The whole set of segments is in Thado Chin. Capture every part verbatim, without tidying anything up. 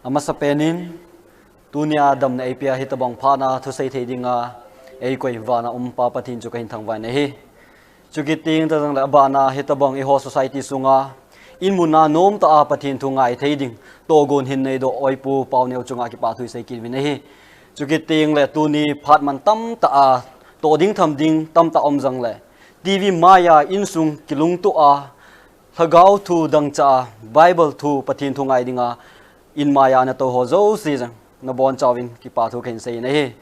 Amasapen in, tunia damna eipea hitobang phatna thusei thei dinga eikoi vana um Pa Pathen chu kahin thangvah in ahi. Chukit teng tah jongle abana hitobang eiho society sunga inmun a nomtah a Pathen thu ngai thei ding togon hin neidoh Oipu Paoneo chunga kipathu isei kit uvin ahi. Chukit tengle tuni phat man tamtah a toh ding tham ding tamtah um jongle, TV maiya insung kilungtoh a, Lhagao thu dangchah a, Bible thu, Pathen thu ngai dinga inmaiya natou ho jouse jong nabonchauvin kipathu kahin sei in ahi.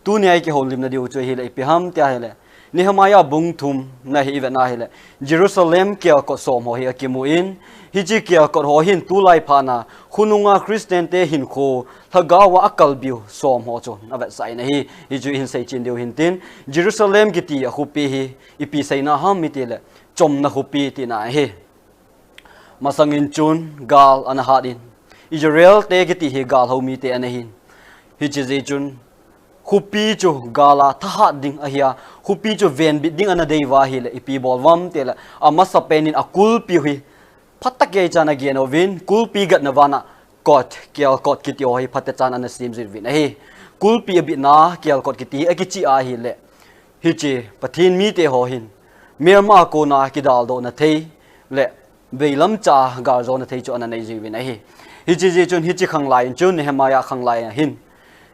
Tunia ikihoulimna diu chu ahile ipi ham tia ahile, Nehemiah bung thumna hi ivetna ahile, Jerusalem kelkot som ho hi akimun, hiche kelkot ho hin tulai phatna khonunga Christian te hinkho lhagao a akalbiu som ho chu avetsah in ahi. Hichu ihin seichen diu hintin, Jerusalem kiti akhopi hi ipi seina ham itile, chomna khopi tina ahi. Masangin chun gal ana hat in, Israel te kiti hi gal hou mite ana hin, hiche jeh chun khopi chu gal a thahat ding ahia, khopi chu venbit ding ana dei uva ahile ipi bol uvam tile, amasapen in akulpiu hi phatah a ichan agin uvin, kulpi gatna vana kot, kelkot kiti ho hi phatechan ana sem jing uvin ahi. Kulpi abitna kelkot kiti hi akichih ahile, hiche Pathen mite ho hin melma a kona kidaldohna thei le veilam cha galjona thei chu ana nei jiuvin ahi. Hiche jeh chun hiche khanglai in chun Nehemiah khanglai a hin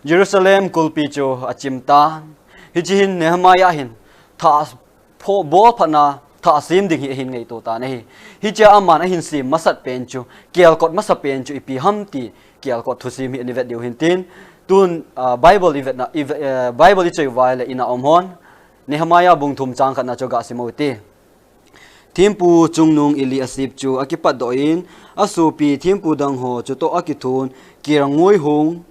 Jerusalem kulpi chu achim tan. Hiche hin Nehemiah hin thah pho-, bolphatna thah sem ding hi ahin ngaito tan ahi. Hichea aman ahin sem masat pen chu, kelkot masapen chu ipi ham ti kelkot thusim hi ana vet diu hintin, tun, ah, Bible ivetna, ive-, eh, Bible ichoi uva ahile ina um hon, Nehemiah bung thum chang khatna chu gasim u hite. Thempu chungnung Eliasib chu akipatdoh in, asopi thempu dang ho chutoh akithun, kelngoi hung,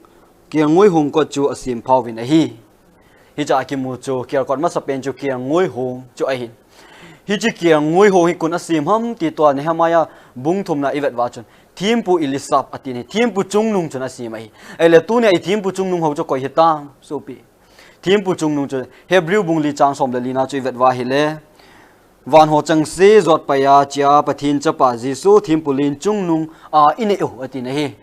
kelngoi hung kot chu asem phauvin ahi. Hichea kimu chu, kelkot masapen chu kelngoi hung chu ahin. Hiche kelngoi hung hi koin asem ham ti tua Nehemiah bung thumna ivet uva chun, thempu Eliasib atin ahi, thempu chungnung chun asem ahi. Ahile tunia i thempu chungnung ho chu koi hitam, sopi? Thempu chungnung chu Hebrew bung li chang som le lina chu ivet uva ahile, van ho chengse jotpaiya chea Pathen chapa Jesu thempu len chungnung a inei u atin ahi.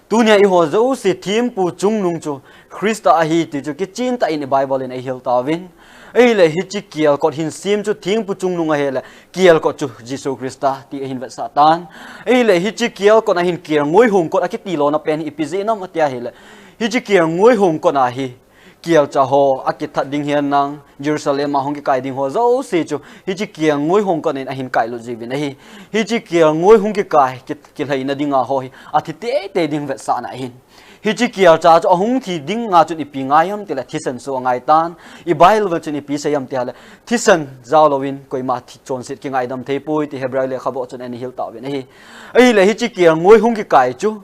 Tunia eiho jouse thempu chungnung chu Christa ahi ti chu kichen tah in i Bible in eihil tauvin. Ahile hiche kelkot hin sem chu thempu chungnung ahile, kelkot chu Jesu Christa ti ahin vetsah tan. Ahile hiche kelkot a hin kelngoi hung kot akiti lona pen hi ipi jeh ham ati ahile, hiche kelngoi hung kot a hi kelcha ho akithat ding hihen lang, Jerusalem a hung kikai ding ho jouse chu hiche kelngoi hung kot in ahin kailut jiuvin ahi. Hiche kelngoi hung kikai, ki, kilhaina dinga ho hi athi teitei ding vetsahna ahin. Hiche kelcha chu ahung thi dinga chun ipi ngai ham tile thisan soh angai tan. I Bible chun ipi sei ham ti ahile, thisan jao louvin koima thi, chonset kingaidam thei poi ti Hebrai lekhabu chun eihil tauvin ahi. Ahile hiche kelngoi hung kikai chu,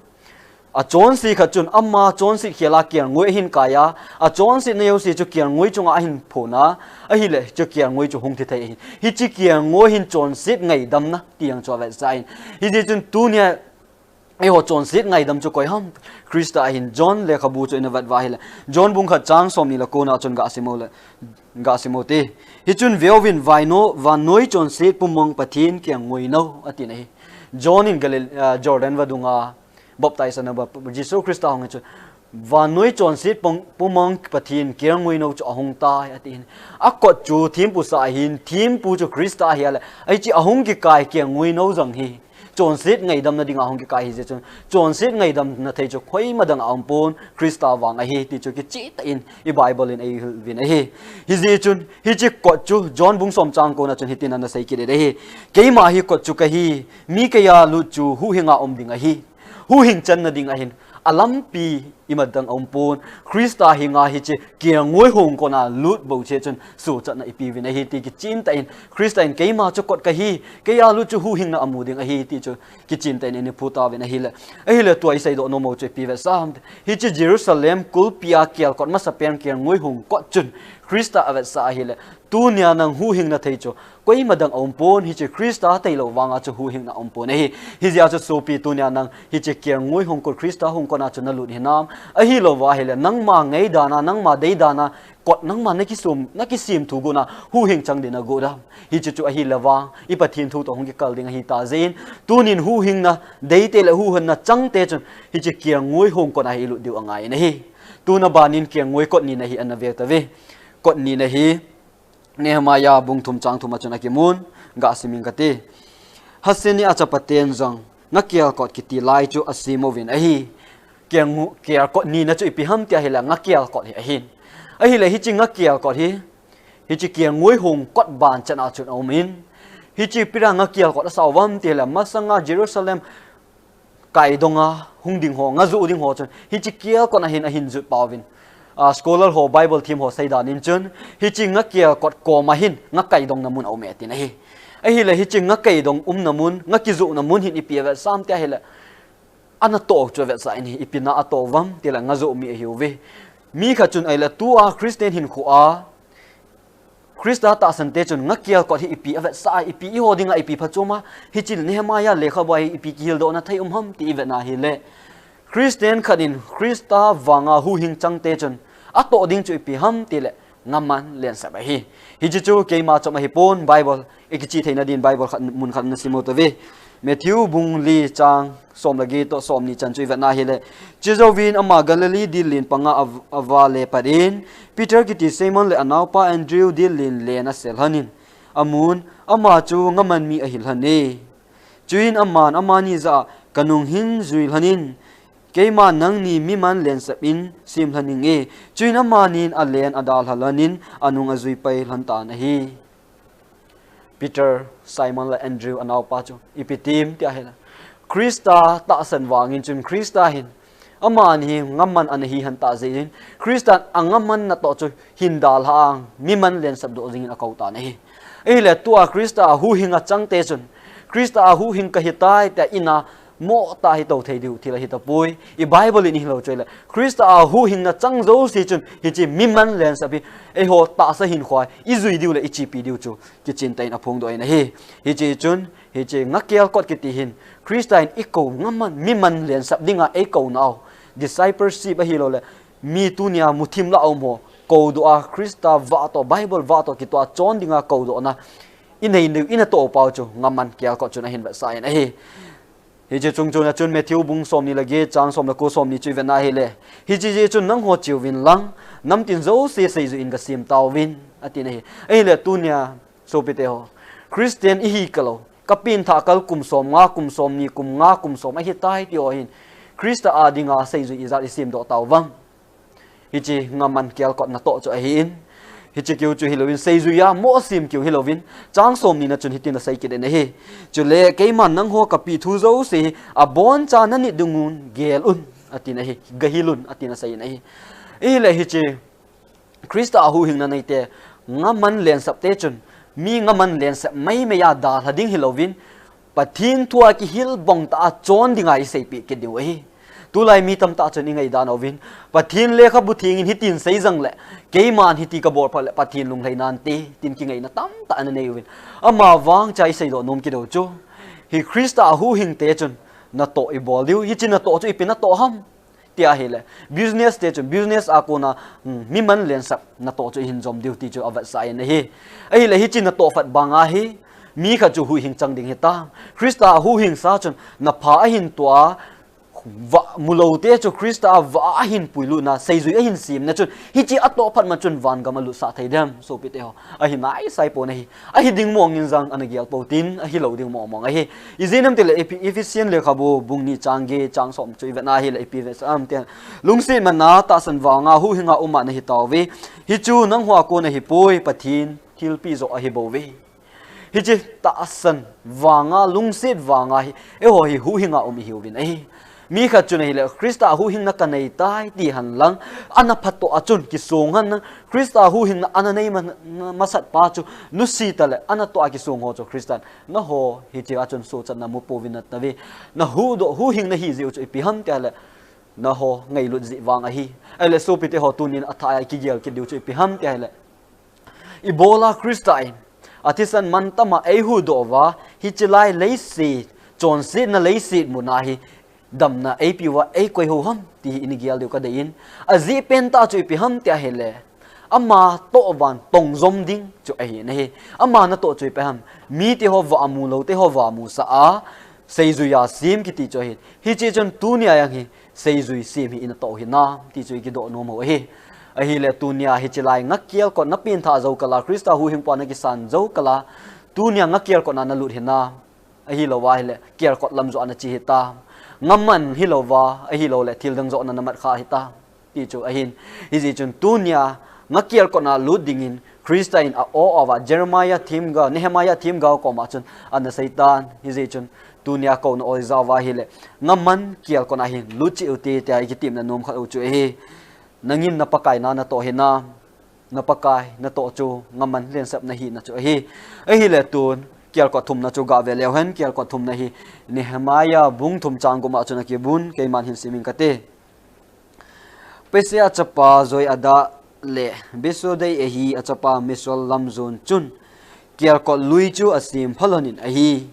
achonse khat chun ama chonset khel a kelngoi ahin kai a, achonsetna jouse chu kelngoi chunga ahin phon a, ahile chu kelngoi chu hung thi thei ahin. Hiche kelngoi hin chonset ngaidamna ti jong chu avetsah in. Hijeh chun tunia eiho chonset ngaidam chu koi ham? Christa ahin. John lekhabu chu ina vet uva ahile, John bung khat chang somni le kona chun gasim u le, gasim u hite. Hichun veuvin, vaino-, vannoi chonset pumang Pathen kelngoi nou atin ahi. John in Galil-, ah, Jordan vadunga baptize ana bol, Jesu Christa hung hi chun, vannoi chonset pung-, pumang Pathen kelngoi nou chu ahung tai atin. Akot chu thempusah ahin, thempu chu Christa ahi ahile, hiche ahung kikai kelngoi nou jong hi chonset ngaidamna dinga hung kikai ahijeh chun, chonset ngaidamna thei chu koima dang a umpon, Christa vang ahi ti chu kichen tah in i Bible in eihil uvin ahi. Hijeh chun hiche kot chu John bung som chang kona chun hitin ana sei kit in ahi. Keima hi kot chu kahi, mi keiya lut chu huhhinga um ding ahi. Huhhing channa ding ahin, alampi imat dang aumpon, Christa henga hiche kelngoi hung kotna lut bou cheh chun suhchatna ipeuvin ahi ti kichen tah in, Christa in keima chu kot kahi, keiya lut chu huhhingna amu ding ahi ti chu kichen tah in eiphu tauvin ahile. Ahile tua iseidoh nom u chu ipi vetsah ham, hiche Jerusalem kulpi a kelkot masapen kelngoi hung kot chun Christa avetsah ahile, tunia nang huhhingna thei chu koima dang aumpon, hiche Christa tailou vanga chu huhhingna aumpon ahi. Hijeh a chu sopi tunia nang hiche kelngoi hung kot, Christa hung kotna chu nalut hinam, Ahilouva ahile, nangma ngaidana, nangma deidana, kot nangma nakisum, nakisim thu guna, huhhing chang ding nagot ham. Hiche chu ahilouva, i Pathen thu toh hung kikal ding ahitah jeh in, tunin huhhingna deite le huhhingna changte chun, hiche kelngoi hong kot a hi ilut diu angai in ahi. Tuna banin kelngoi kot nina hi ana ve tauve. Kot nina hi, Nehemiah bung thum chang thum a chun akimun, gah sim inge kati. Hasennia chapaten jong, ngakel kot kiti lai chu asim uvin ahi. Kelngo-, kel kot nina chu ipi ham tia ahile ngakel kot hi ahin. Ahile hiche ngakel kot hi, hiche kelngoi hong kot ban chan a chun aum in. Hiche ipi dia ngakel kot asah uvem tia ahile masanga Jerusalem kaidonga hung ding ho, nga joh ding ho chun, hiche kel kot a hin ahin jot pau vin. A, scholar ho, Bible thiem ho seidan in chun, hiche ngakel kot koma hin, nga kaidongna mun aume tin ahi. Ahile hiche nga kaidong umna mun, nga kijohna mun hin ipi avetsah em tia ahile, anatoh chu avetsah in ahi, ipi na atoh uvem tia ahile nga joh mi ahiuve. Mi khat chun ahile tua Christian hinkhoa, Christa tahsan te chun ngakel kot hi ipi avetsah a, ipi eiho dinga ipi phachom a, hiche Nehemiah lekhabu a hi ipi kihildohna thei um ham ti ivet na ahile. Christian khat in Christa vanga huhhing changte chun atoh ding chu ipi ham tile ngaman lensep ahi. Hiche chu keima chom ahipon Bible, ikichih theina din Bible khat, mun khat nasim u tauve. Matthew bung li chang som le get toh som ni chan chu ivet na ahile. Chujouvin ama Galilee dil len panga av-, avale pat in, Peter kiti Simon le anaopa Andrew dil len len asel lhon in, amun, ama chu ngaman mi ahi lhon e. Chuin aman amani jah a, kanung hin jui lhon in, keiman nangni miman lensep in sem lhon inge. Chuin amanin alen adalha lhon in, anung ajui pai lhon tan ahi. Peter, Simon le Andrew anaopa chu ipi tem tia ahile, Christa tahsan vangin chun Christa hin amani ngaman ana hi lhon tah jeh in, Christan angaman natoh chu hin dalha a miman lensep doh jingin akou tan ahi. Ahile tua Christa huhhing a changte chun, Christa huhhing kahitai tia ina mo tah hi tou thei diu thil ahi tapoi. I Bible in ihil u chu ahile, Christa huhhingna chang jouse chun, hiche miman lensep hi, eiho tahsa hinkhoa ijui diu le ichepi diu chu kichen tah in aphongdoh in ahi. Hiche chun, hiche ngakel kot kiti hin, Christa in ikou ngaman, miman lensep dinga eikou nau, discipleship ahilouleh, mi tunia muthim lah a um ho koudoh a, Christa vah toh, Bible vah toh kitoh a chon dinga koudohna inei diu, inatoh pau chu ngaman kel kot chun ahin vetsah in ahi. Hiche chung chun achun Matthew bung somni le get chang som le ko, somni chu ivet na ahile, hiche jeh chun nangho cheuvin lang, namtin jouse seijui in gasem tauvin, atin ahi. Ahile tunia, sopite ho, Christian ihi kalou, kapengthah kal kum somnga, kum somni, kum nga, kum som ahitai ti ho hin, Christa a dinga seijui ijat isemdoh tauvem? Hiche ngaman kel kot natoh chu ahin, hiche keu chu hilouvin, seijui a mo sem keu hilouvin, chang somni na chun hitin asei kit in ahi. Chule keiman nangho kapeh thu jouse hi aboncha nanit dungun gel un, atin ahi, gahil un, atin asei in ahi. Ahile hiche Christa huhhingna neite ngaman lensep te chun, mi ngaman lensep maimai a dalha ding hilouvin, Pathen thua kihil bong tah a chon dinga iseipeh kit diu ahi. Tulai mi tamtah chun ingaidan uvin, Pathen lekhabu thengin hitin sei jongle, keiman hiti kabol phat le Pathen lunglhai nante, tin kingaina tamtah ana nei uvin. Amavang cha iseidoh nom kit u chu, hi Christa huhhing te chun natoh ibol diu, hiche natoh chu ipi natoh ham tia ahile, business te chun, business a kona, um, miman lensep natoh chu ihin jom diu ti chu avetsah in ahi. Ahile hiche natoh phat banga hi, mi khat chu huhhing chang ding hitam? Christa huhhingsa chun napha ahin toh a, vah mulou te chu Christa vah ahin puilutna, seijui ahin semna chun, hiche atoh phat ma chun vangam alutsah thei dem, sopite ho? Ahi naisai pon ahi. Ahi ding mong in jong ana gel pou tin, ahilou ding mong mong ahi. Ijeh inem itile Ephe-, Ephesian lekhabu bung ni chang get chang som chu ivet na ahile ipi vetsah em tia, lungset mana tahsan vanga huhhinga uma nahi tauve. Hichu nangho a kon ahipoi, Pathen thilpeh joh ahibouve. Hiche tahsan vanga, lungset vanga hi, eiho hi huhhinga um ihiuvin ahi. Mi khat chun ahile, Christa huhhingna kanei tai ti henlang, ana phatah a chun kisong henlang, Christa huhhingna ana nei ma-, masat pa chu nusia tale, anatoh a kisong ho chu Christan, nangho hiche a chun sochatna mu pouvin nate ve. Nahuhdoh, huhhing nahi jeh u chu ipi ham tia ahile, nangho ngailut jeh vang ahi. Ahile sopite ho, tunin athah a ikigel kit diu chu ipi ham tia ahile, ibola Christa in athisan mantam a eihuhdoh uva, hiche lai leiset, chonsetna leiset muna hi damna eipeuva eikoi hou ham ti hi ini gel diu kadei in. Ajeh pentah chu ipi ham tia ahile, ama toh vantong jom ding chu ahi nahi. Ama natoh chu ipi ham? Mite ho vamu, loute ho vamusah a, seijui a sem kiti chu ahi. Hiche chun tunia jong hi seijui sem hi inatoh hinam ti chu ikidoh nom u ahi. Ahile tunia hiche lai ngakiel kotna pengthah jou kal a, Christa huhhingpu a nakisan jou kal a, tunia ngakiel kotna nalut hinam? Ahilouva ahile kiel kot lam joh a nache hitam? Ngaman hilouva, ahilouleh thildang joh a namat kha hitam? Ti chu ahin. Hijeh chun tunia ngakiel kotna lut dingin Christa in a-o uva, Jeremiah themgao, Nehemiah themgao koma chun anaseitan. Hijeh chun tunia kouna oi jao uva ahile, ngaman kiel kotna hin lut cheh ute tia ikitemna nom khat u chu ahi. Nangin na Pakai na natoh hinam? Na Pakai natoh chu ngaman lensep nahina chu ahi. Ahile tun kiel kot thumna chu gave leu hen, kiel kot thumna hi Nehemiah bung thum chang gup a chun akibun, keiman hin sim inge kati. Paseah chapa Joiada le Besodei ahi achapa Misol lamjon chun kiel kot lui chu asem phalhonin ahi.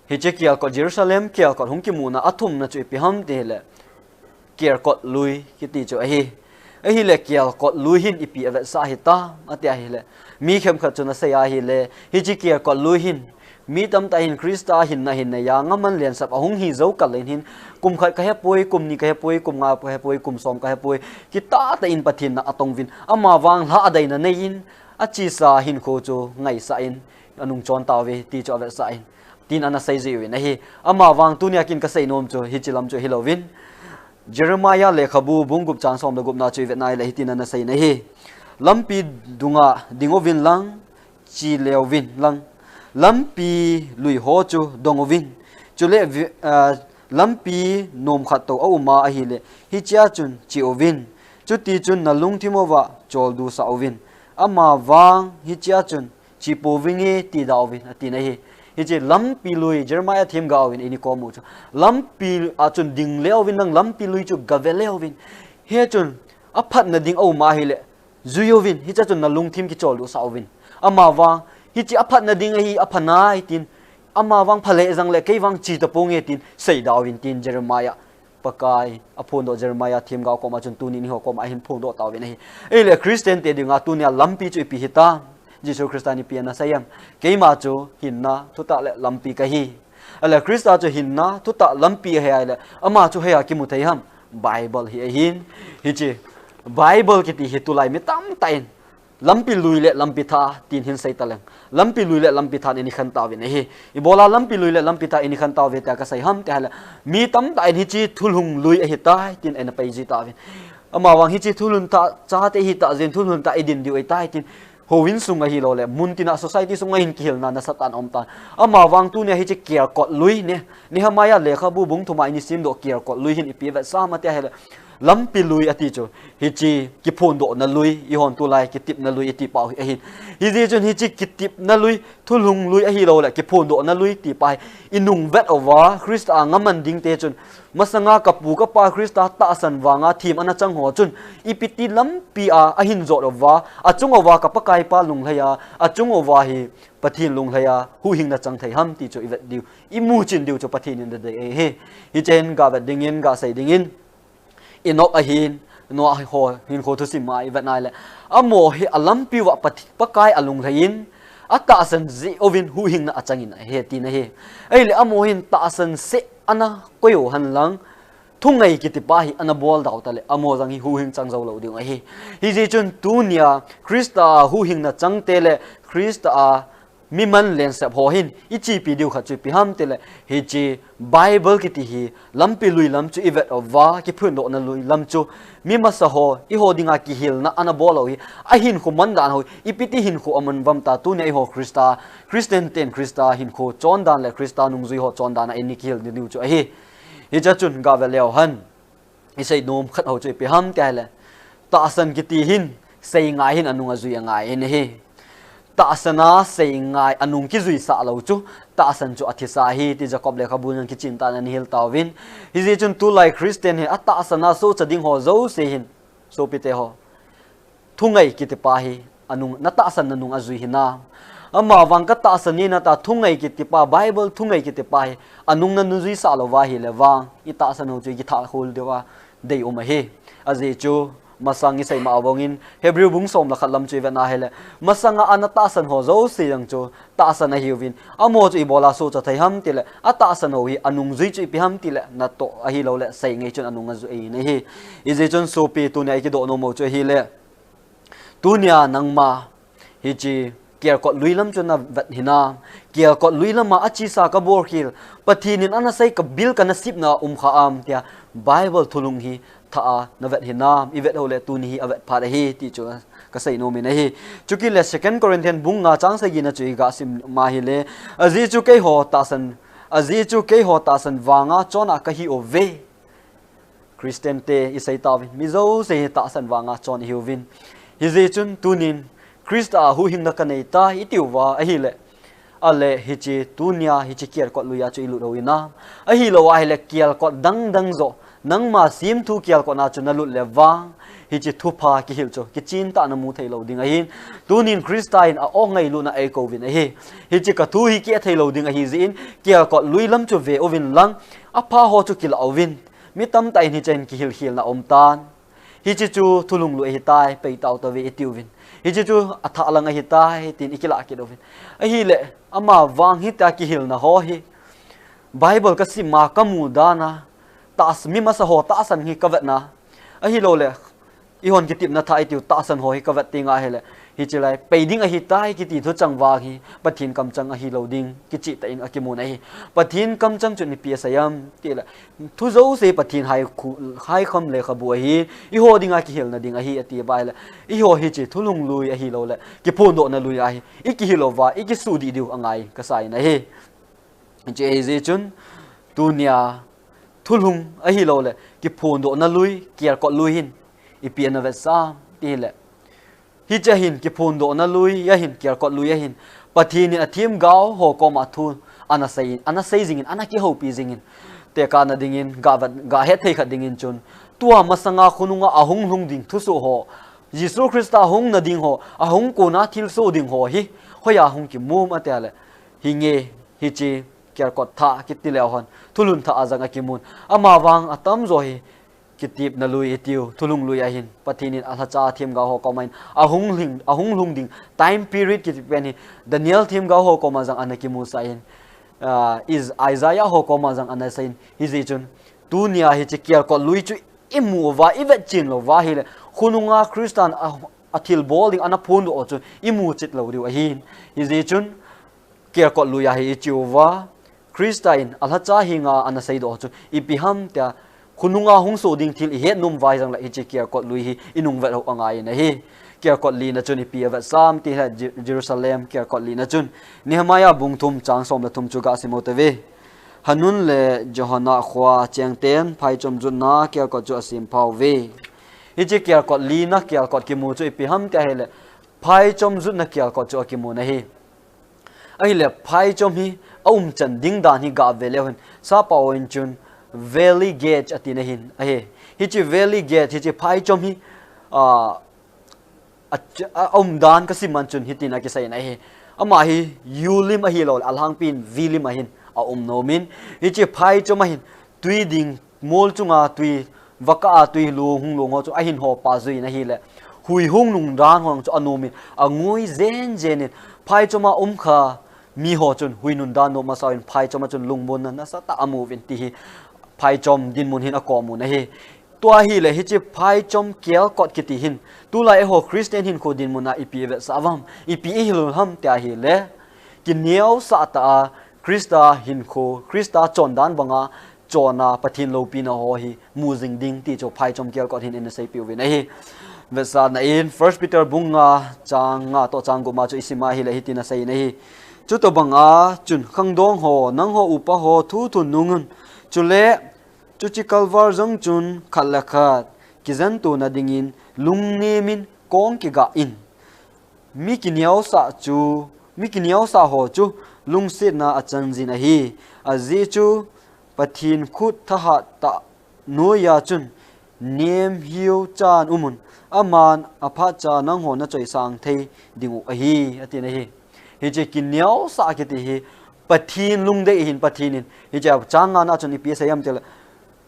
Hiche kiel kot, Jerusalem kiel kot hung kimuna athumna chu ipi ham ti ahile, kiel kot lui kiti chu ahi. Ahile kiel kot lui hin ipi avetsah hitam ati ahile, mi khenkhat chun asei ahile, hiche kiel kot lui hin mi tamtah hin Christa hinna hin neiya ngaman lensep ahung hi jou kal in hin, kum khat kahepoi, kum ni kahepoi, kum nga kahepoi, kum som kahepoi, kitah tah in Pathen na atong uvin, amavang lhahdaina nei in, achesa hinkho chu ngaisah in anung chon tauve ti chu avetsah in, tin anasei jeh uvin ahi. Amavang tunia kin kasei nom chu hiche lam chu hilouvin, Jeremiah lekhabu bung gup chang som le gupna chu ivet nai le hitin anasei nahi. Lampi dunga ding uvin lang, che le uvin lang, lampi lui ho chu dong uvin, chule vi-, ah, lampi nom khat tou aum a ahile, hichea chun che uvin, chuti chun nalungthim uva choldo sah uvin, amavang hichea chun che pouvinge ti da uvin, ati nahi. Hiche lampi lui, Jeremiah themgao in eini kom u chu, lampi a chun ding le uvin lang, lampi lui chu gave le uvin. Hichun aphatna ding aum a ahile, jui uvin, hichea chun nalungthim kicholdo sah uvin. Amavang hiche aphatna ding ahi, aphanai tin, amavang phale jong le kei vang che taponge tin sei da uvin tin Jeremiah, Pakai aphondoh Jeremiah themgao koma chun tunin eiho koma ahin phondoh tauvin ahi. Ahile Christian te dinga tunia lampi chu ipi hitam? Jesu Christa in ipi anasei em? Keima chu hinna, thutah le lampi kahi. Ahile Christa chu hinna, thutah, lampi ahi ahile, ama chu hoiya kimu thei ham? Bible hi ahin. Hiche Bible kiti hi tulai mi tamtah in lampi lui le lampi thah tin hin sei taleng, lampi lui le lampi thah in eini khen tauvin ahi. Ibola lampi lui le lampi thah eini khen tauve tia kasei ham ti ahile, mi tamtah in hiche thulhung lui ahitai tin eina peiji tauvin. Amavang hiche thulhun thah chate ahitah jeh in thulhun thah idin diu ahitai tin, houin sung ahilouleh muntina society sunga hin kihilna nasatah in aum tan. Amavang tunia hiche kiel kot lui ne, Nehemiah lekhabu bung thuma eini simdoh kiel kot lui hin ipi avetsah ham ati ahile, lampi lui ati chu, hiche kiphondohna lui, eihon tulai kitepna lui iti pau hi ahin. Hijeh chun hiche kitepna lui, thulhung lui ahilouleh kiphondohna lui ti pa hi inung vet uva, Christa a ngaman dingte chun, masanga kapu kapa Christa tahsan vanga them ana chang ho chun, ipi ti lampi a ahin jot uva, achung uva ka Pakaipa lunglhai a, achung uva hi Pathen lunglhai a huhhingna chang thei ham ti chu ivet diu, imuchin diu chu Pathen in adei ahi. Hichea hin gavet dingin, gasei dingin, Enoch ahin, Noah ho hinkho thusim a ivet nai le, amaho hi alampi uva Path-, Pakai alunglhai in, atahsan jeh uvin huhhingna achangin ahi tina ahi. Ahile amaho hin tahsan seh ana koi u henlang, thungai kiti pa hi ana bol dau tale, amaho jong hi huhhing chang jou lou ding ahi. Hijeh chun tunia Christa a huhhingna changte le Christa a mi man lensep ho hin ichepi diu khat chu ipi ham tile, hiche Bible kiti hi lampi lui lam chu ivet uva, kiphondohna lui lam chu mi masa ho, eiho dinga kihilna ana bol u hi, ahinkho man dan ho, ipi ti hinkho aman uvem ta, tunia eiho Christa, Christian ten Christa hinkho chondan le Christa nungjui ho chondan a eini kihil diu chu ahi. Hichea chun gave leu hen, isei nom khat ho chu ipi ham ti ahile, tahsan kiti hin sei ngai hin anung ajui angai in ahi. Tahsan a sei ngai anung kijui sah lou chu, tahsan chu athisa ahi ti Jacob lekhabun jong kichen tah in ana hil tauvin. Hijeh chun tulai Christian hi atahsan a sohcha ding ho jouse hin, sopite ho, thungai kiti pa hi anung, natahsan nanung ajui hinam? Ama vang ka tahsan nina ta thungai kitipa, Bible thungai kitipa hi, anung na nungjui sah lou va ahile vang, i tahsan ho chu i kitha khol diu a, dei um ahi. Ajeh chu, masang i sei ma bangin, Hebrew bung som le khat lam chu i vet na ahile, masanga ana tahsan ho jouse jong chu, tahsan ahiuvin, amaho chu ibola sohcha thei ham tile, atahsan ho hi, anungjui chu ipi ham tile, natoh ahilouleh, sei ngai chun anung ajui ahi. Hijeh chun sopi tunia i kidoh nom u chu ahile, tunia nangma, hiche, kiarkot lui lam chu na vet hinam, kiarkot lui lama achesa ka bolkhel, Pathen in ana sei ka bil ka nasepna um kha am tia, Bible thulhung hi tha a na vet hinam, i vet uleh tuni hi avet phat ahi, ti chu ka sei nom in ahi. Chukit le Second Corinthians bung nga chang sagi na chu i ga sim ma ahile, ajeh chu keiho tahsan, ajeh chu keiho tahsan vanga chon a ka hiuve. Christian te i sei tauvin, mi jouse hi tahsan vanga chon i hiuvin. Hijeh chun tunin, Christa a huhhingna ka nei tai i tiu va ahile, ale hiche tunia hiche kiarkot lui a chu i lut hou hinam. Ahilou ahile kiarkot dang dang joh, nangma semthu kiarkot na chu na lut le vang, hiche thupha kihil chu, kichen tah na mu thei lou ding ahin. Tunin Christa in a-o ngailutna a eikouvin ahi. Hiche ka thu hi ki-e thei lou ding ahi jeh in, kiarkot lui lam chu ve uvin lang, apha ho chu kilah uvin. Mi tamtah in hiche hin kihil khel na um tan. Hiche chu thulhung lui ahitai, pei tau tave i tiuvin. Hiche chu athah lang ahitai, tin i kilah kit uvin. Ahile, ama vang hitia kihilna ho hi, Bible ka sim a ka mu dan a, tahs-, mi masa ho tahsan hi ka vet na. Ahilouleh, eihon kitepna tha i tiu tahsan ho hi ka vet teng ahile, hiche lai, pei ding ahitai kiti thuchang vang hi, Pathen kamchang ahilou ding, kicheh tah in a kimun ahi. Pathen kamchang chu ipi asei ham, tile, thu jouse Pathen hai khu-, hai kham lekhabu ahi, eiho dinga kihilna ding ahi, ati va ahile, eiho hiche thulhung lui ahilouleh, kiphondohna lui ahi, i kihil uva, i kisuhdih diu angai, ka sa in ahi. Hiche ahijeh chun, tunia, thulhung ahilouleh, kiphondohna lui, kiarkot lui hin, ipi ana vetsah am, tile. Hiche hin kiphondohna lui ahin, kiarkot lui ahin, Pathen in athemgao ho koma thu ana sei, ana sei jingin, ana kihoupi jingin, tekahna dingin, ga vet, ga het thei khat dingin chun, tua masanga khonunga ahung lhung ding thusoh ho, Jesu Christa hung na ding ho, ahung kona thilsoh ding ho hi, hoiya hung kimu am ati le, hinge, hiche, kiarkot tha kiti leu hen, thulhung tha a jong a kimun, ama vang atamjo hi, kitepna lui i tiu, thulhung lui ahin, Pathen in alhacha themgao ho koma hin, ahung lhung, ahung lhung ding, time period kiti pen hi, Daniel themgao ho koma jong ana kimusah in, ah, Is-, Isaiah ho koma jong ana seiyin, hijeh chun, tunia hiche kiarkot lui chu i mu uva, i vetchen lou uva ahile, khonunga Christan a, athilbol ding ana phondoh u chu, i mu chet lou diu ahin, hijeh chun, kiarkot lui ahi i chi uva, Christa in alhacha henga ana seidoh chu, ipi ham tia, khonunga hung soh ding thil i het nom uva hijongle hiche kiarkot lui hi i nung vet u angai in ahi. Kiarkot lina chun ipi avetsah am tile Je-, Jerusalem kiarkot lina chun. Nehemiah bung thum chang som le thum chu ga sim u tave. Hanun le Johanna khoa chengten phaichom jutna kiarkot chu asem phauve. Hiche kiarkot lina kiarkot kimu chu ipi ham tia ahile, phaichom jutna kiarkot chu akimun ahi. Ahile phaichom hi aumchan ding dan hi ga ve leu hen, sappao in chun valley gate atina ahin ahi. Hiche valley gate hiche phaichom hi, ah, a, a, aumdan ka sim man chun hitin akisei in ahi. Ama hi U lim ahilouleh alhangpin V lim ahin aum nom in. Hiche phaichom ahin tui ding mol chunga tui, vakah a tui lung, hung lung ho chu ahin hopa jui in ahile. Hui hung nung dan ho chu anom in, angui jen jen in, phaichom a um kha mi ho chun hui nun dan nom masa uvin phaichom a chun lungmonna nasatah a amu uvin ti hi phaichom dinmun hin akom un ahi. Tua ahile hiche phaichom kiarkot kiti hin, tulai eiho Christian hinkho dinmun a ipi i vetsah uvam, ipi i hil u ham tia ahile, kineosah tah a Christa hinkho, Christa chondan banga chonna Pathen loupina ho hi mu jing ding ti chu phaichom kiarkot hin ana seipeh uvin ahi. Vetsahna in First Peter bung nga chang nga toh chang gup ma chu i sim a ahile hitin asei in ahi. Chutobang a chun khangdong ho, nangho upa ho thu thunung un. Chule chuche kalval jong chun khat le khat kijen tona dingin lungnem in kong kigah in. Mi kineosah chu, mi kineosah ho chu lungsetna achan jin ahi. Ajeh chu Pathen khut thahat tah noiya chun nem hiu chan um un, aman aphat cha nangho na choisang thei ding u ahi, atin ahi. Hiche kineosah kiti hi Pathen lungdei ahin, Pathen in hiche a chang nga na chun ipi asei em tile,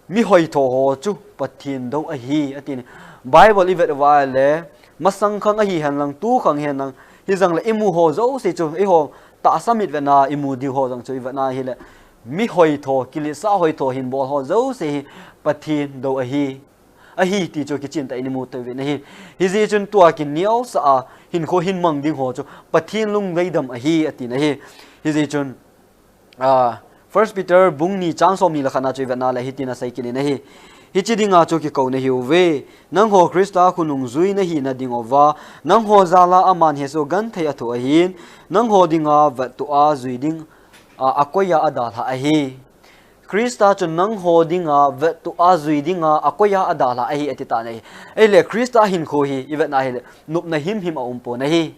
mi hoitho ho chu Pathen dou ahi, ati ne. Bible ivet uva le, masang khang ahi henlang, tu khang henlang, hijong le imu ho jouse chu, eiho tahsa mit vetna imu diu ho jong chu ivet na hile, mi hoitho, kiletsah hoitho hin bol ho jouse hi Pathen dou ahi, ahi ti chu kichen tah in imu tou ve na hi. Hijeh chun tua kineosah a hinkho hin mang ding ho chu Pathen lungdei dam ahi, ati na hi. Hijeh chun, a, First Peter bung ni chang som ni le khat na chu ivet na le hitin asei kit in ahi. Hiche dinga chu kikou nahiuve. Nangho Christa khonung jui nahi na ding uva, nangho jal a aman hesoh genthei athoh ahin, nangho dinga vettoh a jui ding, a, akoi a adalhah ahi. Christa chu nangho dinga vettoh a jui dinga akoi a adalhah ahi, ati tan ahi. Ahile Christa hinkho hi ivet na hile, nopna himhim aum pon ahi.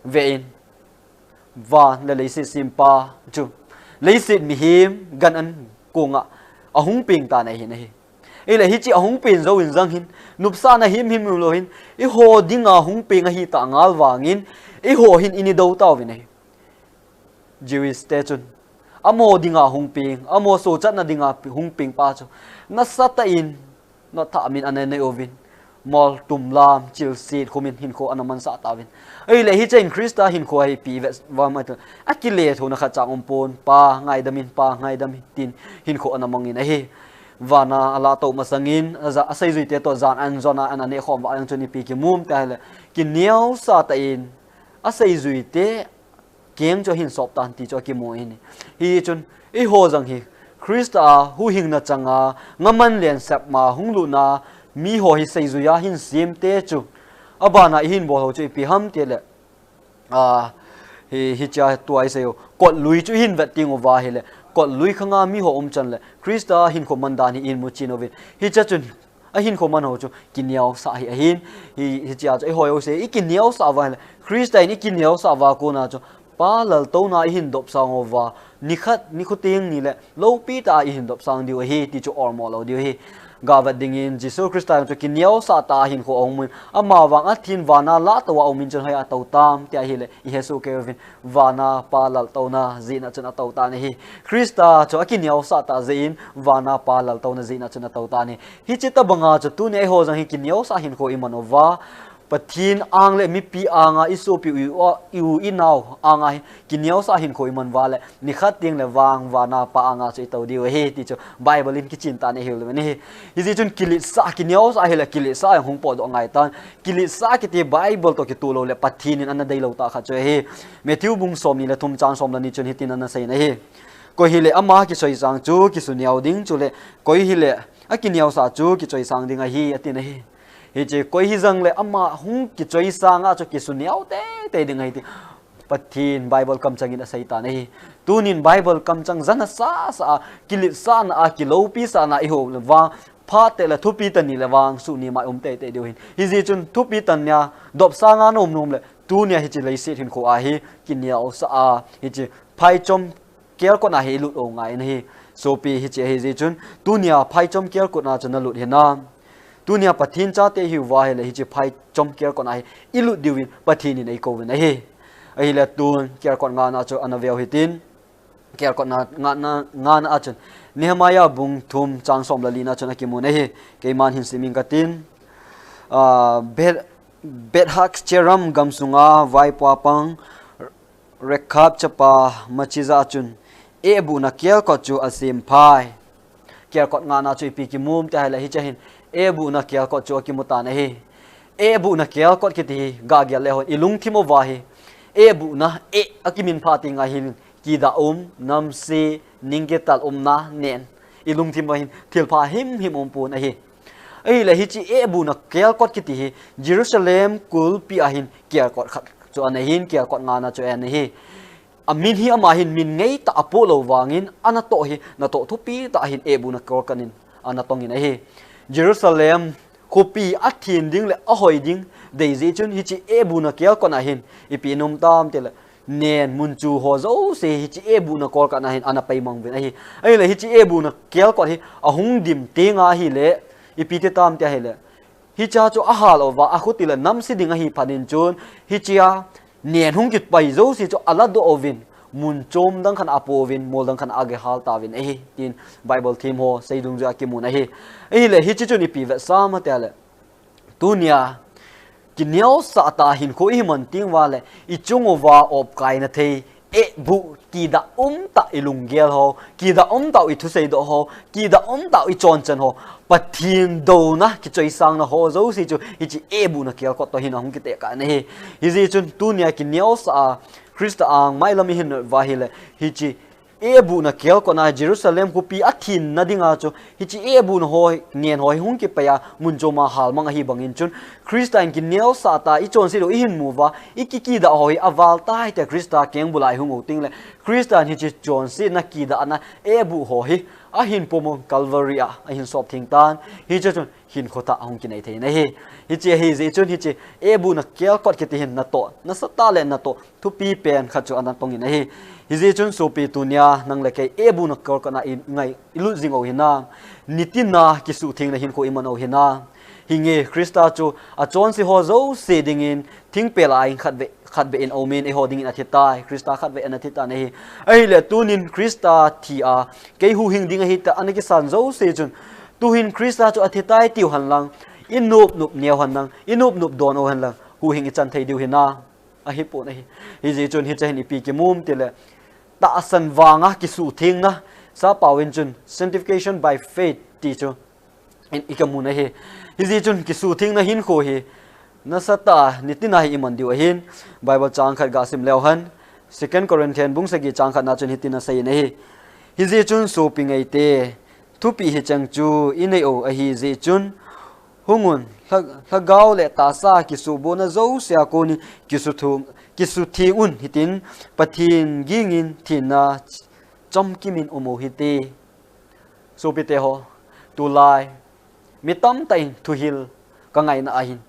Ve in. Van le leiset sempa chu, leiset mihem gan an kong a ahung peng tan ahi na hi. Ahile hiche ahung peng jou in jong hin, nopsahna himhim lou hin, eiho dinga hung peng ahi tah ngal vangin, eiho hin ini dou tauvin ahi. Jewish te chun, amaho dinga hung peng, amaho sochatna dinga hung peng pa chu, nasatah in, notthah min ana nei uvin, mol tum lam, chilset khumin hinkho ana mansah tauvin. Ahile hiche in Christa hinkho hi ipi ivet uva mai tile, akile thouna khat cha um pon, Pa ngaidam in, Pa ngaidam in, tin hinkho ana mang in ahi. Van a alahtoh masangin, aja, aseijuite toh jan an jon a ana neh khom uva jong chun ipi kimu em tile, kineosah tah in, aseijuite keng chu ahin sop tan ti chu akimu ahi. Hichun, eiho jong hi, Christa a huhhingna chang a, ngaman len sep ma hung lut na, miho hi seijui a hin sem te chu, abana ihin bol ho chu ipi ham tile, a, hi, hiche a tua isei u, kotlui chu ihin vet teng uva hile, kotlui khang a miho um chan le, Christa hinkho man dan hi ihin mu chen uvin. Hiche chun, ahinkho man ho chu kineosah hi ahin, hi, hiche a chu eiho jouse, ikineosah uva hile, Christa in ikineosah uva kona chu, Pa laltouna ihin dopsang uva, nikhat, nikho teng ni le, loupi tah a ihin dopsang diu ahi, ti chu olmo lou diu ahi. Gavet dingin, Jesu Christa jong chu kineosah tah a hinkho ahung mun, amavang athin van a lahtoh a um in chun hoiya atou tam, tia hile, ihesoh kei uvin, van a Pa laltouna jeh in a chun atou tan ahi. Christa chu akineosah tah jeh in, van a Pa laltouna jeh in a chun atou tan ahi. Hiche tobang a chu tunia eiho jong hi kineosah hinkho iman uva, Pathen ang le mipi ang a, isopi u, i u, inao ang a hi, kineosah hinkho iman uva le, nikhat teng le vang, van a Pa ang a chu itou diu ahi, ti chu Bible in kichen tan ahi lou ve na hi. Hijeh chun kiletsah, kineosah hile kiletsah jong hung potdoh ngai tan. Kiletsah kiti Bible toh kitoh lou le Pathen in ana deilou tah khat chu ahi. Matthew bung som ni le thum chang som le ni chun hitin ana sei na hi. Koi hile ama kichoisang chu kisuneo ding, chule koi hile akineosah chu kichoisang ding ahi, ati na hi. Hiche koi hijong le ama hung kichoisang a chu kisuneo teitei ding ahi ti Pathen Bible kamchang in asei tan ahi. Tunin Bible kamchang jana sasa a, kiletsahna a, kiloupi sahna a ihou le vang, phat tah le thupi tah ni le vang, suni mai um teitei diu ahin. Hijeh chun thupi tah nia, dopsang a na um nom le, tunia hiche leiset hinkho a hi, kineosah a, hiche phaichom kelkot na hi ilut u ngai na hi. Sopi, hiche ahijeh chun, tunia phaichom kelkot na chu nalut hinam? Tunia Pathen chate ihiuva hile hiche phaichom kelkot na hi ilut diuvin Pathen in eikouvin ahi. Ahile tun kelkot nga na chu ana veu hitin. Kelkot nga, nga na, nga na a chun Nehemiah bung thum chang som le li na chun akimun ahi. Keiman hin sim ing katin. Ah, Beth, Beth Hakerem gamsunga vaipo pang Rekab chapa Machiah chun, ehbuhna kelkot chu asem phai. Kelkot nga na chu ipi kimu em ti ahile hiche hin, ehbuhna kelkot chu akimu tan ahi. Ehbuhna kelkot kiti hi, gagel le hon, ilungthim uva hi. Ehbuhna, eh, akimin phat teng ahin, kidah um, namse, ning kital umna, nen. Ilungthim uva hin, thilpha himhim um pon ahi. Ahile hiche ehbuhna kelkot kiti hi Jerusalem kulpi a hin kelkot khat chu ana hin, kelkot nga na chu ana hi. Amin hi ama hin min ngeitah a apoh lou vangin, anatoh hi natoh thupi tah a hin ehbuhna kelkot in ana tongin ahi. Jerusalem khopi athin ding le ahoi ding dei jeh chun hiche ehbuhna kelkot a hin ipi ana um tam tile, nen, mun chu ho jouse hiche ehbuhna kelkot a hin ana peimang uvin ahi. Ahile hiche ehbuhna kelkot hi ahung dim teng ahile, ipi ti tam ti ahile, hiche chu ahal uva, akhuti le namse ding ahi phat in chun, hiche a nen hung kipai jouse chu aladoh uvin, mun chom dang khat a apouvin, mol dang khat a agehal tauvin ahi, tin Bible thiem ho sei dungjuia kimun ahi. Ahile hiche chun ipi vetsah ham tia le, tunia kineosah tah hinkho ihi man teng uva le, ichung uva opkaina thei, ehbuh, kidah umtah ilunggel ho, kidah umtah u ithusei doh ho, kidah umtah u ichonchan ho, Pathen douna kichoisangna ho jouse chu hiche ehbuhna kelkot toh hin ahung kitekah in ahi. Hijeh chun tunia kineosah a Christa a mailam ihin uva ahile, hiche ehbuhna kelkot na Jerusalem khopi athenna dinga chu hiche ehbuhna ho, nen ho hi hung kipai a mun chom a halmang ahi bangin chun, Christa in kineosah tah a ichonset u ihin mu uva, ikikidah ho hi aval tai tia Christa kengbul a ihung u teng le, Christa in hiche chonsetna kidahna ehbuh ho hi ahin pom u Calvary a ahin sop theng tan. Hiche chun hinkho thah ahung kinei thei in ahi. Hiche ahijeh chun hiche ehbuhna kelkot kiti hin natoh, nasatah le natoh thupi pen khat chu ana tong in ahi. Hijeh chun sopi tunia nang le kei ehbuhna kelkot na i ngai, ilut jing u hinam? Nitina kisuhthengna hinkho iman u hinam? Hinge, Christa chu achonse ho jouse dingin thingpel a in khatvei, khatvei in aumin, eiho dingin athi tai. Christa khatvei ana thi tan ahi. Ahile tunin Christa thi a kei huhhing ding ahi tia ana kisan jouse chun, tuhin Christa chu athi tai tiu henlang, inop nop neo henlang, inop nop don u henlang, huhhing ichan thei diu hinam? Ahipon ahi. Hijeh chun hiche hin ipi kimu ham tile, tahsan vanga kisuhthengna, sappao in chun sanctification by faith ti chu in, i kimu in ahi. Hijeh chun kisuhthengna hinkho hi nasatah a nitina hi iman diu ahin, Bible chang khat gasim leu hen, Second Corinthian bung sagi chang khat na chun hitin asei in ahi. Hijeh chun sopi ngaite, thupeh hicheng chu inei u ahijeh chun, hungun, lha-, lhagao le tahsa kisuhbohna jousea konin kisuhtheng, kisuhtheng un hitin, Pathen gingin thenna chamkim in um u hite. Sopite ho, tulai mi tamtah in thuhil kangaina ahin,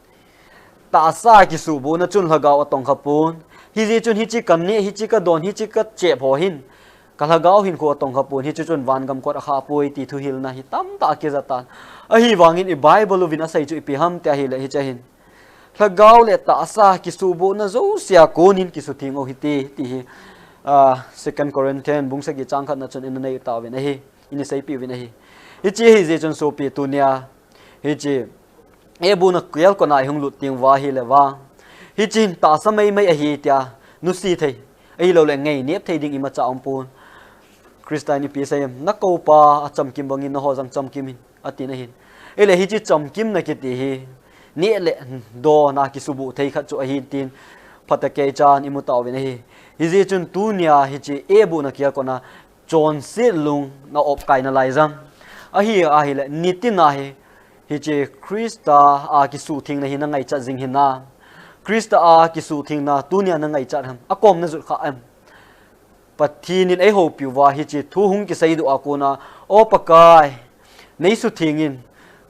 tahsa kisuhbohna chun lhagao atongkha pon. Hijeh chun hiche kaneh, hiche kadon, hiche kachep ho hin kalhagao hinkho atongkha pon, hiche chun vangam kot akhah poi ti thuhilna hi tamtah akija tan. Ahivangin i Bible uvin asei chu ipi ham tia ahile hiche hin, lhagao le tahsa kisuhbohna jousea konin kisuhtheng u hite ti hi, ah, Second Corinthian bung sagi chang khat na chun ina nei tauvin ahi, ina seipeh uvin ahi. Hiche ahijeh chun sopi tunia hiche ehbuhna kelkot na ihung lut teng uva ahile vang, hiche hin tahsa maimai ahi tia nusi thei, ahilouleh ngainep thei ding imacha aumpon. Christa in ipi asei em? Nakoupa achamkim bangin nangho jong chamkim in, atin ahin. Ahile hiche chamkimna kiti hi neh le don a kisuhboh thei khat chu ahi tin phatah a kichan imu tauvin ahi. Hijeh chun tunia hiche ehbuhna kelkot na chonset lung na opkai nalai jong ahi, ahile nitina hi, hiche Christa a kisuhthengna hi nangaichat jing hinam? Christa a kisuhthengna tunia nangaichat ham? Akom najot kha em? Pathen in eihoupi uva hiche thu hung kiseidoh a kona, O Pakai, neisuhtheng in,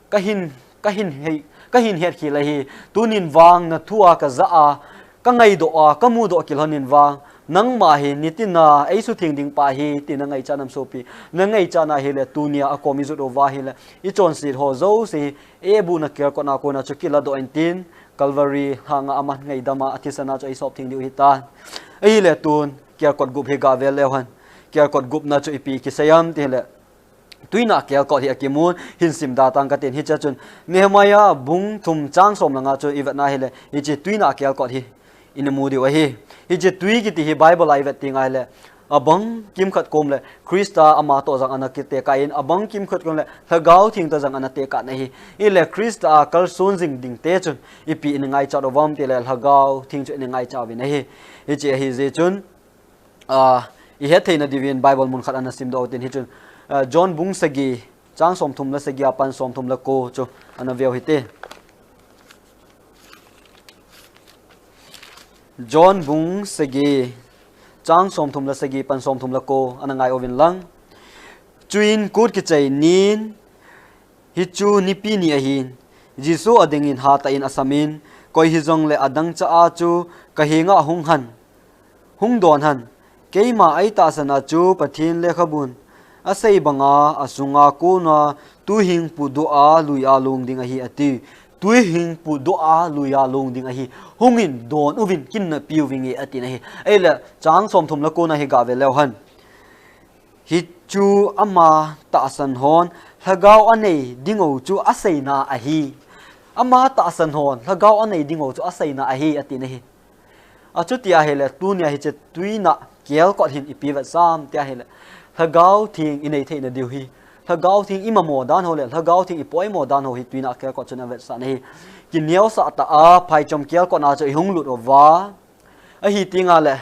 kahin, kahin hei, kahin hetkhel ahi, tunin vang nathua kajah a, kangaidoh a, kamudoh kilhon in vang, nangma hi nitina eisuhtheng ding pa ahi ti nangaichat nam sopi? Nangaichat na ahile tunia akom ijot uva ahile, ichonset ho jouse hi ehbuhna kelkot na kona chu kiladoh intin, Calvary lhanga aman ngaidam a athisan a chu eisop theng diu hitan. Ahile tun kelkot gup hi gavel leu hen. Kelkot gupna chu ipi kisei ham ti ahile, twinah kelkot hi akimun, hin simda tang katin, hiche chun Nehemiah bung thum chang som langa chu ivetna ahile, hiche twinah kelkot hi ina mu diu ahi. Hiche twi kiti hi Bible a ivet teng ahile, abang kimkhat kom le Christa ama toh jong ana kitekah in, abang kimkhat kom le Lhagao Theng toh jong ana tekah in ahi. Ahile Christa a kalson jing dingte chun ipi in ngaichat uvem tile, Lhagao Theng chu in ngaichat uvin ahi. Hiche ahijeh chun, ah, ihet theina diuvin Bible mun khat ana simdoh u hitin, hichun, ah, John bung sagi chang somthum le sagi a pan somthum le ko chu ana veu hite. John bung sagi chang somthum le sagi pan somthum le ko ana ngai uvin lang. Chuin kut kichai nin, hichu nipi ni ahin, Jesu adingin hatah in asamin, koi hijongle adang cha a chu kahenga hung hen, hung don hen, keima eitahsan a chu Pathen lekhabun asei banga asunga kona tuhing pudoh a lui a long ding ahi ati. Tui hing pu doh a lui a long ding ahi. Hungin don uvin kin na piu vinge atin ahi. Ahile chang som thum le kona hi ga ve leu hen. Hichu ama tahsan hon lhagao anei dingo chu aseina ahi. Ama tahsan hon lhagao anei dingo chu aseina ahi atin ahi. Achuti ahile tunia hiche tuina kelkot hin ipi vetsam ti ahile lhagao thing inei theina diu hi. Lhagao thing imamo dan ho le lhagao thing ipoimo dan ho hi tuina kelkot chun avetsah ahi. Kineosah tah a phaichom kelkot na chu ihung lut uva. Ahi tinga le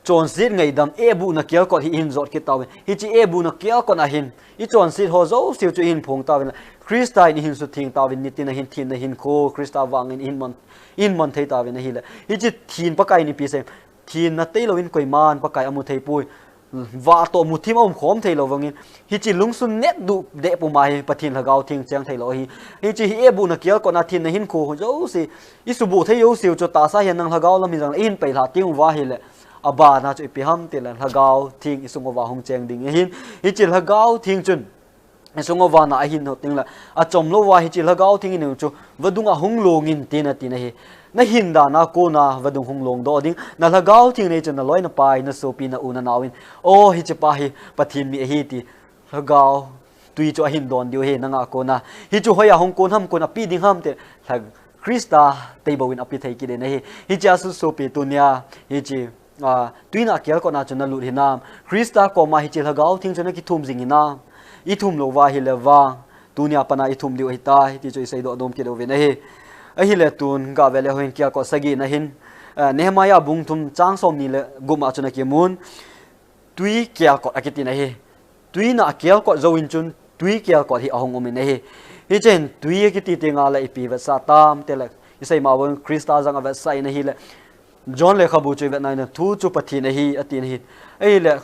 chonset ngaidam ebuhna kelkot hi ihin jot kit tauvin. Hiche ebuhna kelkot a hin ichonset ho jouse chu ihin phong tauvin le Christa in ihin sutheng tauvin nitin a hin thin na hin kho Christa vangin ihin mon, ihin mon thei tauvin ahile. Hiche thin Pakai in ipi sei, thin na tei louvin koiman Pakai amu thei poi. Vah toh muthim a um khom thei lou vangin. Hiche lungsun net duh deh puma hi Pathen lhagao thing cheng thei lou ahi. Hiche hi ebuhna kelkot na thin na hin kho jouse. Isubuh thei jouse u chu tahsa hihen lang lhagao lam hi jong le ihin peilha teng uva ahile. Abana chu ipi ham tile lhagao thing isung uva hung cheng ding ahin. Hiche lhagao thing chun isung uva na ahin ho teng le achom lou uva hiche lhagao thing inei u chu vadung a hung long in tina tina hi. Na hin dan a kona vadung hung long doh ding. Na lhagao thing nei chu na loi na pai na sopi na u na nao in. O hiche pa hi Pathen mi ahi ti. Lhagao tui chu ahin don diu ahi nanga kona. Hichu hoiya hung kon ham kon a pi ding ham ti. Lha Christa tei bou in api thei kit in ahi. Hiche a susopi tunia. Hiche a, tuina kelkot na chu na lut hinam. Christa koma hiche lhagao thing chu na kithum jing hinam. Ithum lou uva ahile vang. Tunia pat a ithum diu ahitai. Ti chu isei doh dom kit uvin ahi. Ahile tun ga ve le hon kelkot sagi na hin. A, Nehemiah bung thum chang som ni le gup a chu na kimun. Tui kelkot akiti na hi. Tuina kelkot jouvin chun tui kelkot hi ahung um in ahi. Hichen tui akiti tenga le ipi vetsah tam tile. Isei ma uvin Christa jong avetsah in ahile. John lekhabu chu ivet na in thu chu Pathen ahi atin ahi. Ahile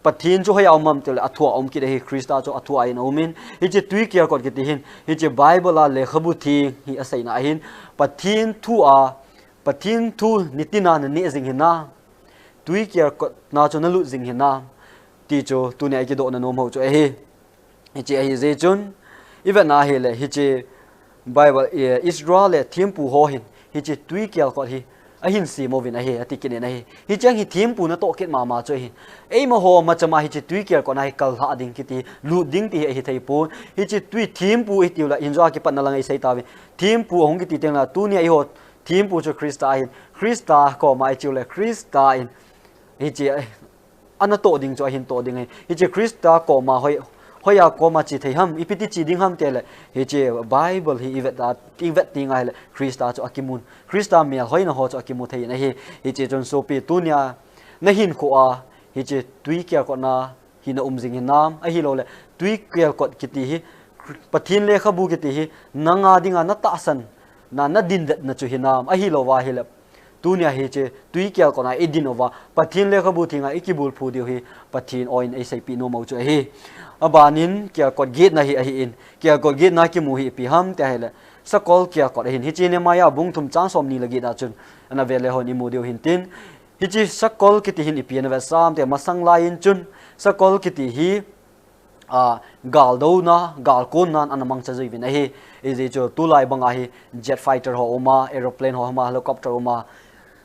Pathen chu hoiya um ham tile athua um kit ahi Christa chu athua in aum in. Hiche tui kelkot kiti hin. Hiche Bible a lekhabu theng hi aseina ahin. Pathen thu a, Pathen thu nitin a na neh jing hinam. Tui kelkot na chu na lut jing hinam. Ti chu tunia ikidoh na nom ho chu ahi. Hiche ahi jeh chun. Ivet na ahile hiche Bible, eh, Ezra le thempu ho hin. Hiche tui kelkot hi. Ahin sem uvin ahi, ati kit in ahi. Hiche hi thempu natoh kit mama chu ahi. Eima ho machama hiche tui kelkot na hi kal lha ding kiti, lut ding ti hi ahi thei pon. Hiche tui thempu itiu le, injo a kipat na lang isei tauvin. Thempu ahung kiti teng le, tunia eiho thempu chu Christa ahin. Christa koma ichiu le, Christa in. Hiche, eh, Ana toh ding chu ahin toh ding ahi. Hiche Christa koma hoi, hoiya koma che thei ham, ipi ti che ding ham tile. Hiche Bible hi ivet a, ivet tenga ahile Christa chu akimun. Christa melhoina ho chu akimu thei in ahi. Hiche chun sopi tunia na hinkho a, hiche tui kelkot na hi na um jing hinam, ahilou le. Tui kelkot kiti hi, Pathen lekhabu kiti hi, nanga dinga na tahsan, na, na dindet na chu hinam, ahilou va ahile. Tunia hiche tui kelkot na idin uva, Pathen lekhabu thenga ikibulphu diu hi, Pathen oin eiseipeh nom u chu ahi. Abanin kelkot getna hi ahin, kelkot getna kimu hi ipi ham ti ahile, sakol kelkot ahin, hiche Nehemiah bung thum chang som ni le get a chun, ana ve le hon imu diu hin tin, hiche sakol kiti hin ipi ana vetsah ham ti masang lai in chun, sakol kiti hi, a, gal douna, gal konna ana mangcha jui uvin ahi. Ijeh chu tulai banga hi jet fighter ho uma, aeroplane ho uma, helicopter uma.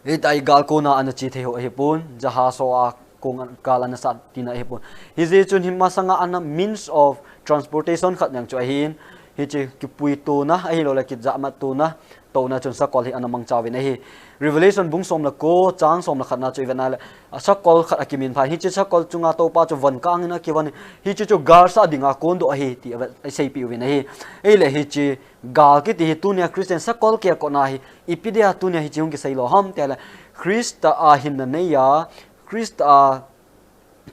Hitia gal konna ana che thei ho ahipon, jahaz ho a kong gal ana sat tina ahipon. Hijeh chun hi masanga ana means of transportation khat jong chu ahin, hiche kipuitona, ahilou le kijahmatna, touna chun sakol hi ana mangcha uvin ahi. Revelation bung som le ko, chang som le khat na chu ivet na le, a sakol khat akimin phat. Hiche sakol chunga toupa chu von kang in akivon in. Hiche chu gal sah dinga kondoh ahi ti avet, aseipeh uvin ahi. Ahile hiche gal kiti hi tunia Christian sakol kelkot na hi. Ipi dia tunia hiche hung kisei lou ham ti ahile. Christa a hinna neiya, Christa a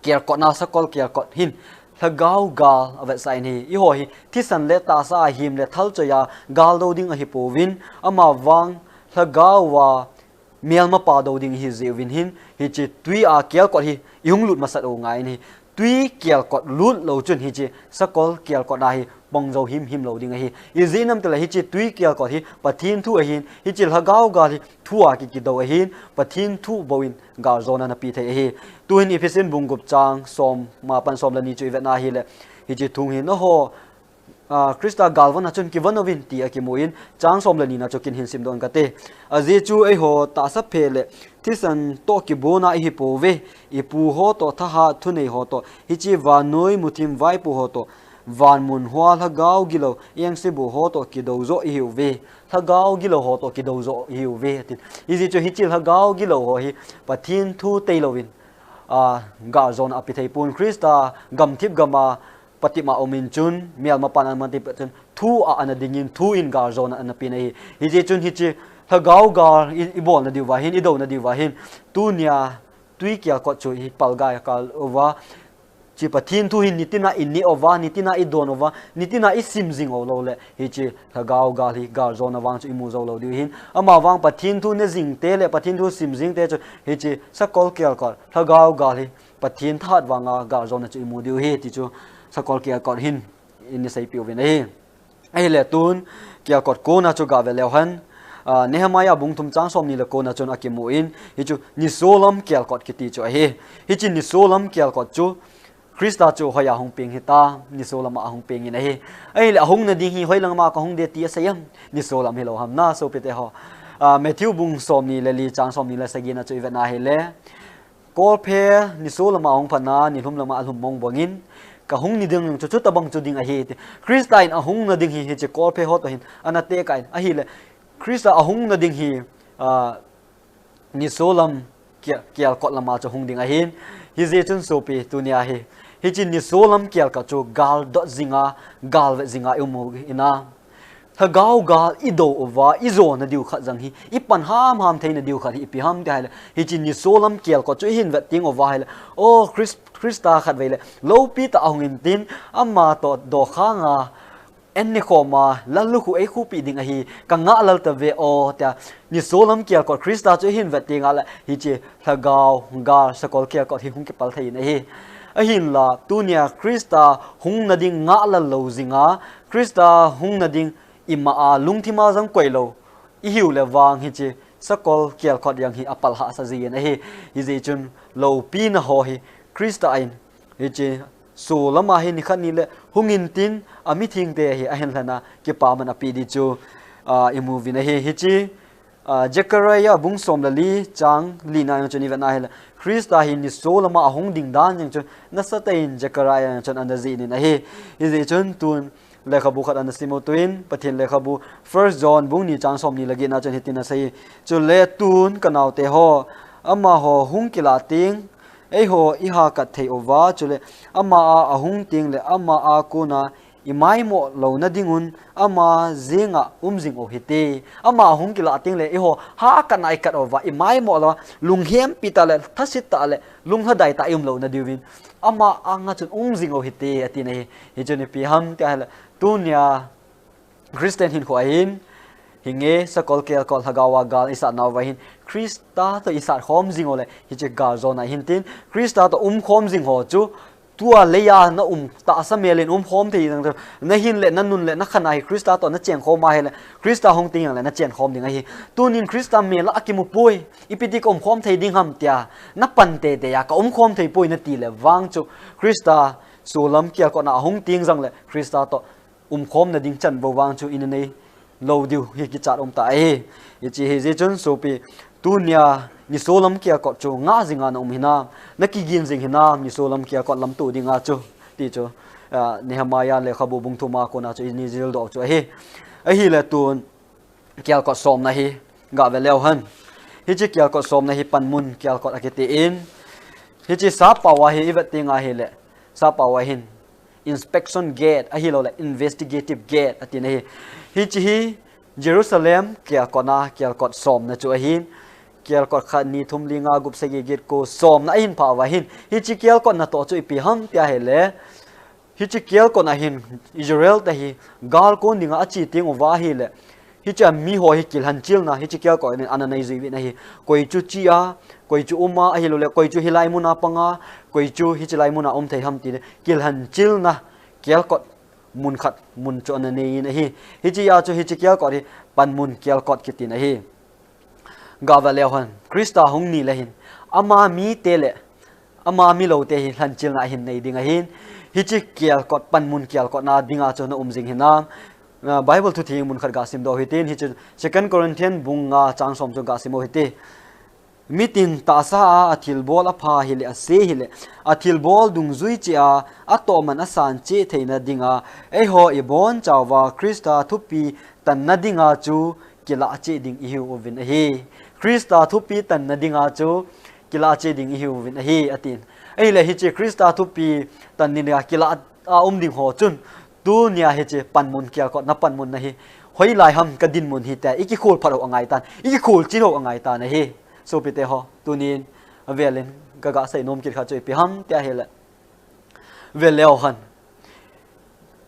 kelkot na sakol kelkot hin, lhagao gal avetsah in ahi. Eiho hi, thisan le tahsa a him le thal choi a gal dou ding ahipouvin, amavang lhagao a melmapa dou ding ihi jeh uvin hin, hiche tui a kelkot hi, ihung lut masat u ngai in ahi. Tui kelkot lut lou chun hiche sakol kelkot na hi, pang jou himhim lou ding ahi. Ijeh inem itile hiche tui kelkot hi Pathen thu ahin, hiche lhagao gal hi thu a kikidou ahin, Pathen thu bou in gal jona ana pe thei ahi. Tuhin Ephesian bung gup chang som, ma pan som le ni chu ivet na ahile. Hiche thu hi nangho, Christa galvon a chun kivon uvin ti akimun, chang som le ni na chu kin hin simdoh kate. Ajeh chu eiho tahsa phe le thisan toh kibon a ihi pouve, ipu ho toh, thahat thunei ho toh, hiche vannoi muthim vaipo ho toh, van mun hoa lhagao gilou, engse bu ho toh kidou joh ihiuve. Lhagao gilou ho toh kidou joh ihiuve, atin. Hijeh chu hiche lhagao gilou ho hi Pathen thu teilouvin, a, galjona ape thei pon. Christa gamthip gam a patep a um in chun, melma pan ana man thei pet chun, thu a ana dingin, thu in galjona ana pen ahi. Hijeh chun hiche lhagao gal i, ibolna diuva hin, idouna diuva hin, tunia twi kelkot chu ipalgai kal uva, hiche Pathen thu hin nitina ineh uva, nitina idon uva, nitina isim jing u lou le, hiche lhagao gal hi galjona vang chu imu jou lou diu hin. Amavang Pathen thu ne jing te le Pathen thu sim jing te chu hiche sakol kelkot, lhagao gal hi Pathen thahat vanga galjona chu imu diu hi, ti chu sakol kelkot hin eina seipeh uvin ahi. Ahile tun, kelkot kona chu gave leu hen, a, Nehemiah bung thum chang som ni le kona chun akimun, hichu nisolam kelkot kiti chu ahi. Hiche nisolam kelkot chu Christa chu hoiya hung peng hita, nisolam a ahung peng in ahi. Ahile ahung nading hi hoilang ma kahung de ti asei em, nisolam hilou ham na, sopite ho. A, Matthew bung som ni le li chang som ni le sagi na chu ivet na hile, Kolphe nisolam a ahung phat na, nilhum lam a alhum mong bangin, kahung ni ding chu, chutabang chu ding ahi, ti. Christa in ahung nading hi, hiche kolphe ho toh hin ana tekah in, ahile, Christa ahung nading hi, a, nisolam ke-, kelkot lam a chu hung ding ahin, hijeh chun sopi tunia hi, hiche nisolam kelkot chu gal dot jing a, gal vet jing a ium u hina. Lhagao gal idou uva, ijona diu khat jong hi, ipan hamham theina diu khat hi ipi ham ti ahile, hiche nisolam kelkot chu ihin vet teng uva ahile, o Chris-, Christa khatvei le, loupi tah ahung in tin, ama toh dokhang a, an nekhom a, lallukhuh eikhuhpeh ding ahi, kangah lal tave o, tia, nisolam kelkot Christa chu ihin vet teng ahile, hiche lhagao gal sakol kelkot hi hung kipal thei in ahi. Ahinla, tunia Christa hung nading ngah lal lou jing a, Christa hung nading ima a lungthim a jong koi lou ihiu le vang hiche sakol kelkot jong hi apal hahsa jin ahi. Hijeh chun loupina ho hi Christa in hiche solam a hi nikhat ni le hung in tin amithengte hi ahin lhen a kipaman apeh di chu, a, imu uvin ahi. Hiche, a, Zechariah bung som le li chang li na jong chun ivet na hile, Christa hi nisolam a ahung ding dan jong chu nasatah in Zechariah jong chun ana jih in ahi. Hijeh chun tun lekhabu khat ana sim u tin, Pathen lekhabu First John bung ni chang som ni le get na chun hitin asei, chule tun kanaote ho, amaho hung kilah teng, eiho ihakat thei uva, chule ama a ahung teng le ama a kona imaimo louna dingun, ama jenga um jing u hite. Ama ahung kilah teng le eiho hakat na ikat uva, imaimo lou, lunghempi tah le, thasit tah le, lunglhadai tah a ium louna diuvin, ama anga chun um jing u hite, atin ahi. Hichun ipi ham ti ahile, tunia Christian hinkho a hin, hinge sakol kelkot lhagao a gal isat nauva hin, Christa toh isat khom jing u le, hiche galjona ahin tin, Christa toh umkhom jing ho chu, tua leiya na um tahsa mel in umkhom thei jong chu, nahin le, nanun le, nakhan a hi Christa toh nachenkhom a ahile, Christa hung teng jong le nachenkhom ding ahi. Tunin Christa mel a akimu poi, ipi ti kaumkhom thei ding ham tia, napan teitei a kaumkhom thei poi nati le vang chu, Christa solam kelkot na ahung teng jong le, Christa toh umkhomna ding chan bou vang chu ina nei lou diu hi kichat um tah ahi. Hiche hijeh chun sopi, tunia nisolam kelkot chu ngah jing a na um hinam, nakigin jing hinam, nisolam kelkot lamto ding a chu, ti chu, a, Nehemiah lekhabu bung thum a kona chu ini jildoh chu ahi. Ahile tun kelkot somna hi gave leu hen. Hiche kelkot somna hi panmun kelkot akiti in, hiche sappao a hi ivet teng ahile, sappao a hin inspection gate ahilou le investigative gate atin ahi. Hiche hi Jerusalem kelkot na kelkot somna chu ahin, kelkot khat, ni, thum, li, nga, gup, sagi, get, ko, somna ahin phah uva hin, hiche kelkot natoh chu ipi ham ti ahile, hiche kelkot na hin Israel te hi gal kon dinga ache teng uva ahile, hiche a miho hi kilhanchilna hiche kelkot in ana nei jiuvin ahi. Koi chu che a, koi chu um a, ahilou le koi chu hilai mun a pang a, koi chu hiche lai mun a um thei ham ti le kilhanchilna kelkot mun khat mun chu ana nei in ahi. Hiche a chu hiche kelkot hi panmun kelkot kitin ahi. Gave leu hen, Christa hung ni le hin, ama mite le ama miloute hi lhanchilna ahin nei ding ahin, hiche kelkot, panmun kelkotna dinga chu na um jing hinam. Ah, Bible thutheng mun khat ga simdoh hitin, hiche Second Corinthians bung nga chang som chu ga sim u hite. Mitin tahsa a, athilbol apha hile, ase hile, athilbol dungjui cheh a, atohman asan cheh theina dinga, eiho ibonchauva Christa thupi tanna dinga chu kilah cheh ding ihiuvin ahi. Christa thupi tanna dinga chu kilah cheh ding ihiuvin ahi, atin. Ahile hiche Christa thupi tanna dinga kilah a um ding ho chun, tunia hiche panmun kelkotna panmun na hi hoilai ham ka dinmun hi tia ikikhol phat u angaitan, ikikhol chil u angaitan ahi. Sopite ho, tunin avelin kaga seinom kit kha chu ipi ham tia hile, veleu hen,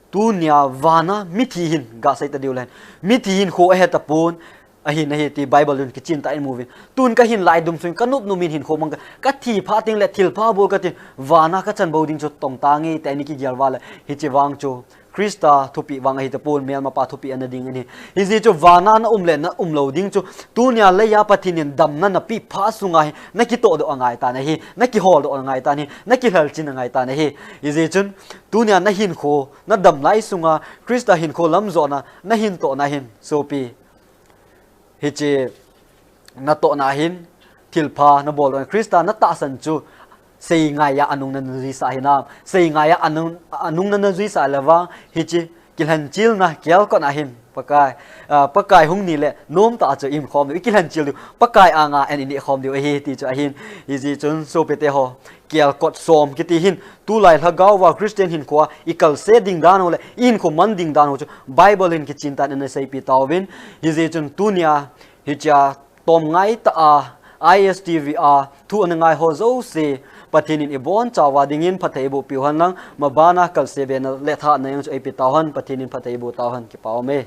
tunia vana mithi hin ga sei ta diu len, mithi hinkho ahe tapon, ahin ahi ti Bible in kichen tah in imu uvin. Tun kahin lai dum sung kanop nop in hinkho mang ka, kathi phat teng le thilpha bol katin, vana kachan bou ding chu tong tange tia ikigel uva le, hiche vang chu Christa thupi vang ahi tapon, melmapa thupi ana ding ahi. Hijeh chun vana na um le na um lou ding chu, tunia leiya Pathen in damna napeh phat sunga hi nakitohdoh angaitan ahi, nakiholdoh angaitan ahi, nakilhalchen angaitan ahi. Hijeh chun tunia na hinkho, na dam lai sunga Christa hinkho lamjotna nahin tohna hin, sopi, hiche natohna hin thilpha nabol doh, Christa natahsan chu seingaiya anungna najuisah hinam, seingaiya anung, anungna najuisah le vang hiche kilhanchilna kelkotna hin Pakai, ah, Pakai hung ni le nomtah a chu ium khom diu, ikilhanchil diu, Pakai anga an ineh khom diu ahi ti chu ahin. Hijeh chun sopite ho, kelkot som kiti hin tulai lhagao va Christian hinkhoa ikalse ding dan u le ihinkho man ding dan u chu Bible in kichen tah in ana seipeh tauvin. Hijeh chun tunia hichea tomngai tah a I S T V a thu ana ngai ho jouse, Pathen in ibonchauva dingin phatthei eiboh piu hen lang, mabana kalse bena le thahna jong chu eipe tauhen, Pathen in phatthei eiboh tauhen, kipa um e.